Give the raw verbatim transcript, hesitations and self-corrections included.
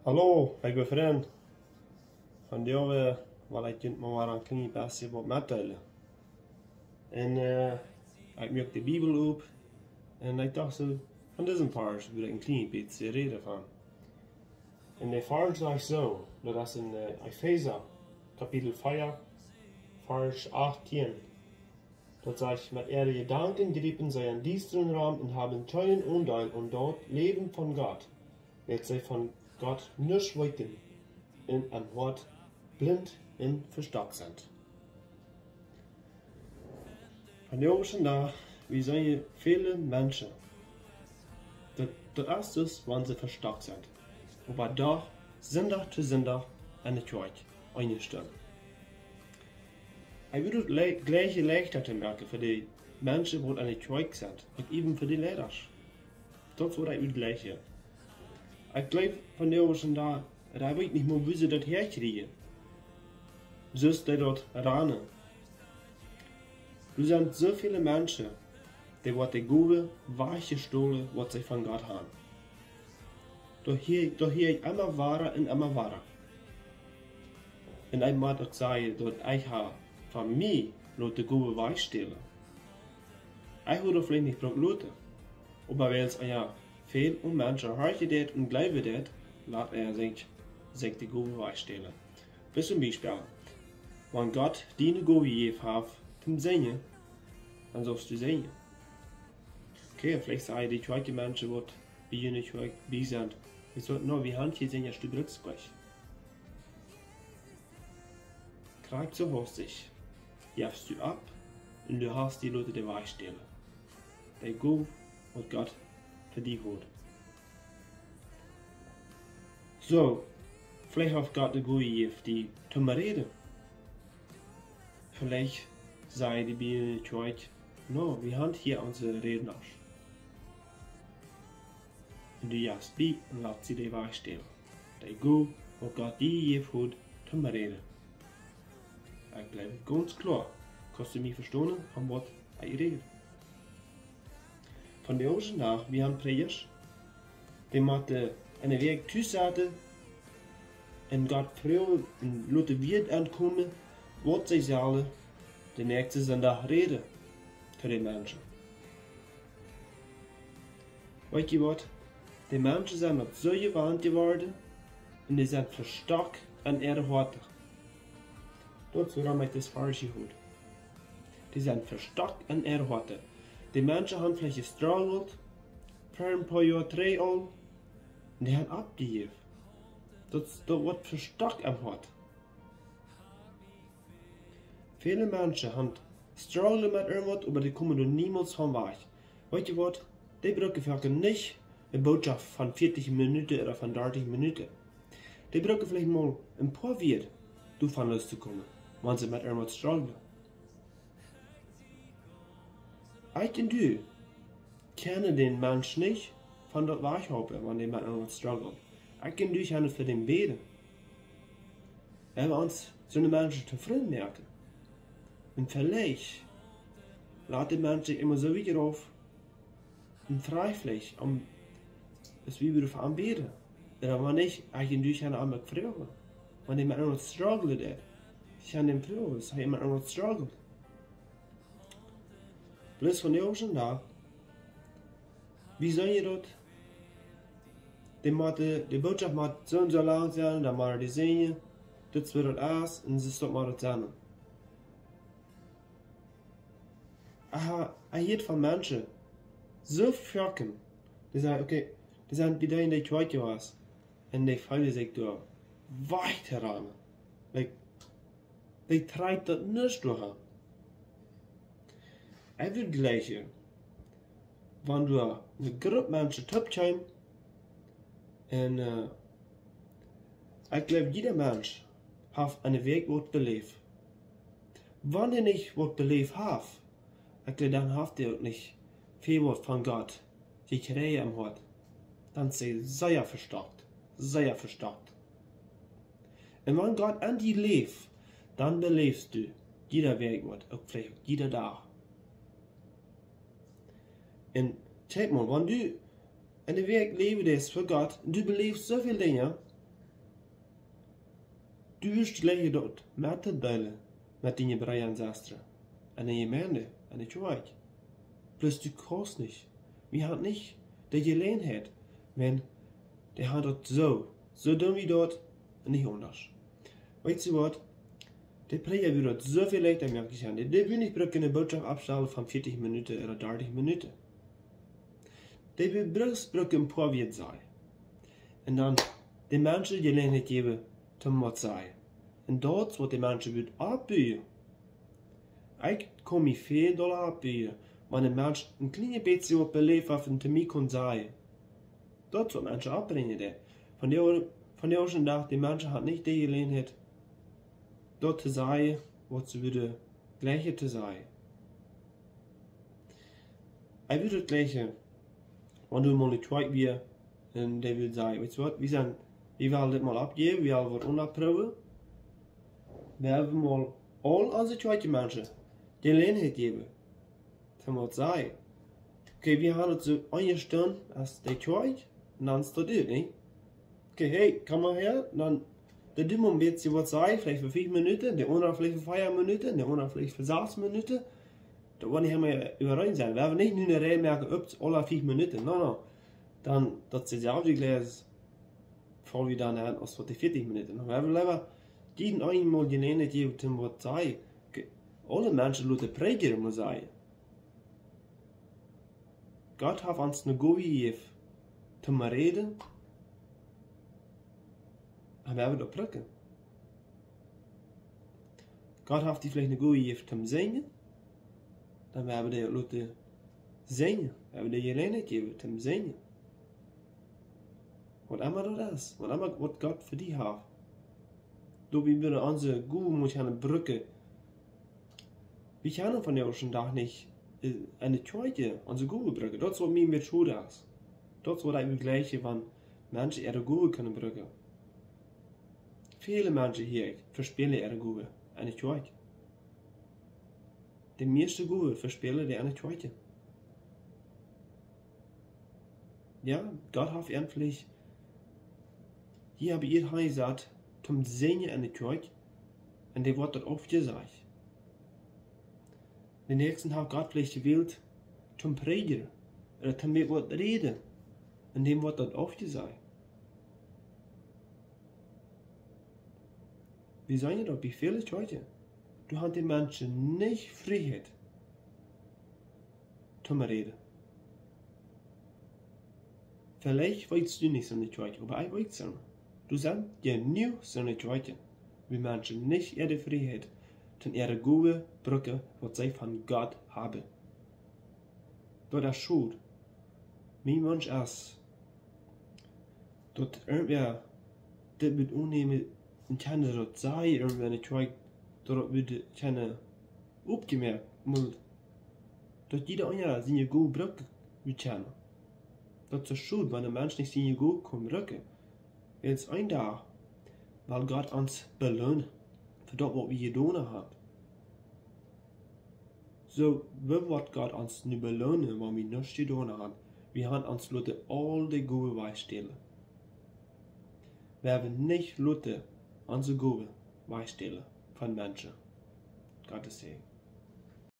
Hallo, leewe Frind. Vondoag, äh, well ekj junt mau een kjlien bät waut metdeelen. Un, äh, ekj muak de Bibel op un ekj docht soo, von disen Varsch well ekj een kjlien bät räden von. Un de Varsch sajcht soo, daut es en, äh, Efeesa, Kapitel vea, Varsch achtieen. Daut sajcht: "Met äare Jedanken jriepen see en diestren Rum un haben kjeenen Aundeel aun daut Läwen von Gott, wiels see von Gott nuscht weeten un em Hoat blint un vestockt sent." Vondoag dän Dach, wie seenen väle Menschen, daut, daut es soo, wan see vestockt sent. Oba doch, Sindach to Sindach enne Kjoakj enjestonen. Ekj well daut le-, jlikje leichta to moaken fa de Menschen, waut enne Kjoakj sent, uk iewen fa de Leidasch. Daut es waut ekj well jlikje. Ekj jleew, vondoag dän Dach, daut ekj weet nich mea, woo see daut häakjrieen. Soo aus dee daut ranen. Doa sent soo väle Menschen, dee woat de Gow wajchjestolen, waut see von Gott haben. Doa hia, doa hia ekj emma wada un emma wada. Un ekj mott uk sajen, daut ekj hab von mie loten de Gow wajchstälen. Ekj haud daut veleicht nich brukt loten. Oba wiels, ah jo, väl aun Menschen horchen deit un jleewen deit, lot an sikj, sikj de Gow wajchstälen. Bie een Biespel. Wan Gott die eene Gow jejäft haft toom sinjen, dan saust du sinjen. Okay, veleicht sajen de Kjoakjmenschen, waut bie june Kjoakj bie sent: "Weetst waut, no, wie haben kjeen Sinja, du brukst nich." Krakjt soo haustich jefst du opp un du hast die loten de wajchstälen. De Gow, waut Gott fa die haud. Soo, veleicht haft Gott de Gow jejäft die toom räden. Veleicht säd dee bie de Kjoakj: "No, wie haben hia onse Rädnasch." Un du jefst bie un latst die de wajchstälen. De Gow, waut Gott die jejäft haud toom räden. Ekj jleew gaunz kloa, kaust du mie vestonen, von waut ekj räd. Vondoag dän Dach, wie haben Prädjasch, dee motten enne Wäakj tus sitten un Gott froagen un loten Wieed aunkomen, waut see sellen dän näakjsten Sindach räden to de Menschen. Weetst du waut? De Menschen sent daut soo jewant jeworden un dee sent vestockt aun äare Hoaten. Daut es wuarom ekj dit Varsch hia haud. Dee sent vestockt aun äare Hoaten. De Menschen haben veleicht jestruggelt, ver een poa Joa trigj aul, un dee haben oppjejäft. Daut, daut woat vestockt em Hoat. Väle Menschen haben strugglen met irjentwaut, oba dee komen doa niemols von wajch. Weetst du waut? Dee brucken veleicht nich eene Bootschoft von vieetich Minuten ooda von dartich Minuten. Dee brucken veleicht mau een poa Wieed, doavon lostokomen, wan see met irjentwaut strugglen. Ekj un du kjennen dän Mensch nich von daut wajchhalpen, wan dee met irjentwaut strugglen. Ekj un du kjennen fa dän bäden. Wan wie ons soone Menschen tofräd moaken, un veleicht lat de Mensch sikj emma soo wiet rauf un frajcht veleicht om, aus wie wudden fa am bäden. Un wan nich, ekj un du kjennen am uk froagen. Wan dee met irjentwaut strugglen deit, ekj kaun am froagen, aus hee met irjentwaut struggelt. Bloos vondoag dän Dach, wie seenen daut, dee mott, de Bootschoft mott soo un soo lang sennen, dan mott dee sinjen, dit es waut daut es, un soo es daut, mott daut sennen. Aha, ekj hia von Menschen, soo foaken, dee sajen, okay, dee sent bie dee enne Kjoakj jewast, un dee feelen sikj doa wajch to ranen. Like, dee trigjen daut nich derch. Ekj well jlikjen, wan doa eene Grupp Menschen toopkjemt, un, äh, ekj jleew, jieda Mensch haft enne Wäakj waut beläft. Wan hee nich waut beläft haft, ekj jleew, dan haft hee uk nich väl waut von Gott jekjräajen em Hoat. Dan es hee sea vestockt, sea vestockt. Un wan Gott aun die läft, dan beläfst du jieda Wäakj waut, uk veleicht uk jieda Dach. Un kjikj mol, wan du enne Wäakj läwen deist fa Gott, du beläfst soo väl Dinja, Du wurscht jleichen daut mettodeelen met diene Breeda un Sestren. Enne Jemeent, enne Kjoakj. Bloos du kaust nich. Wie haben nich de Jeläajenheit. Wan dee haben daut soo. Soo doonen wie daut nich aundasch. Weetst du waut? De Prädja wudd daut soo väl leichta moaken kjennen. Dee, dee wudd nich brucken eene Botschaft aufstalen von vieetich Minuten ooda dartich Minuten. Dee wudd bloos brucken een poa Wieed sajen. Un dan de Menschen Jeläajenheit jäwen toom waut sajen. Un daut es waut de Menschen wudd oppbuen. Ekj kaun mie väl dolla oppbuen, wan een Mensch een kjlien bät waut beläft haft un to mie kaun sajen. Daut es waut Menschen oppbrinjen deit. Vondoag, vondoag dän Dach, de Menschen haben nich de Jeläajenheit, daut to sajen, waut see wudden jleichen to sajen. Ekj wudd daut jleichen, wan du mol enne Kjoakj wieescht un dee wudd sajen: "Weetst du waut, wie sent, wie wellen dit mol oppjäwen, wie wellen waut aunproowen. Wie wellen mol aul onse Kjoakjmenschen de Jeläajenheit jäwen toom waut sajen." Okay, wie haben daut soo eene Stund aus de Kjoakj, un dan es daut ut, nä? Okay, hey, komm mol häa, dan, dan doo mol een bät waut sajen, veleicht fa fief Minuten, de aundra veleicht fa fief Minuten, de aundra veleicht fa sas Minuten. Daut woat nich emma äwareen sennen. Wie haben nich nu eene Rieej moaken, ups, aule fief Minuten. No, no. Dan, daut es daut selwje Jleis, fang wie dan aun aus waut de vieetich Minuten. No, wie haben leewa jieda eenen mol Jeläajenheit jäwen toom waut sajen. Ge-, aule Menschen loten Prädja mol sajen. Gott haft ons eene Gow jejäft toom räden, un wie haben daut brucken. Gott haft die veleicht eene Gow jejäft toom sinjen, dan wie haben die loten sinjen, wie haben die Jeläajenheit jejäft toom sinjen. Waut emma daut es, waut emma waut Gott fa die haft. Daut wie wudden onse Gow motten brucken. Wie kjennen vondoag dän Dach nich, äh, enne Kjoakj onse Gow brucken. Daut es waut mie een bät schod es. Daut es waut ekj wudd jleichen, wan Menschen äare Gow kunnen brucken. Väle Menschen hia vespälen äare Gow enne Kjoakj. De mieeschte Gow vespälen dee enne Kjoakj. Jo, Gott haft an veleicht, hia hab ekj hia jesat, toom sinjen enne Kjoakj, un dee woat daut aufjesajcht. Dän näakjsten haft Gott veleicht jewält toom Prädja, ooda toom waut räden, un däm woat daut aufjesajcht. Wie seenen daut bie väle Kjoakjen. Doa haben de Menschen nich Frieheit toom räden. Veleicht weetst du nich soone Kjoakj, oba ekj weet soone. Doa sent jenuach soone Kjoakjen, wua Menschen nich äare Frieheit toom äare Gow brucken, waut see von Gott haben. Daut es schod. Mien Wunsch es, daut irjentwäa dit mott aunnämen un kjennen daut sajen, irjentwäa enne Kjoakj, daut daut mott kjennen oppjemoakt, mau daut jieda eena siene Gow brucken mott kjennen. Daut es schod, wan een Mensch nich siene Gow kaun brucken. Wiels een Dach well Gott ons beloonen fa daut, waut wie jedonen haben. Soo, woo woat Gott ons nu beloonen, wan wie nuscht jedonen haben? Wie haben ons loten aul de Gowen wajchstälen. Wie haben nich loten onse Gowen wajchstälen von Menschen. Gottes Säajen.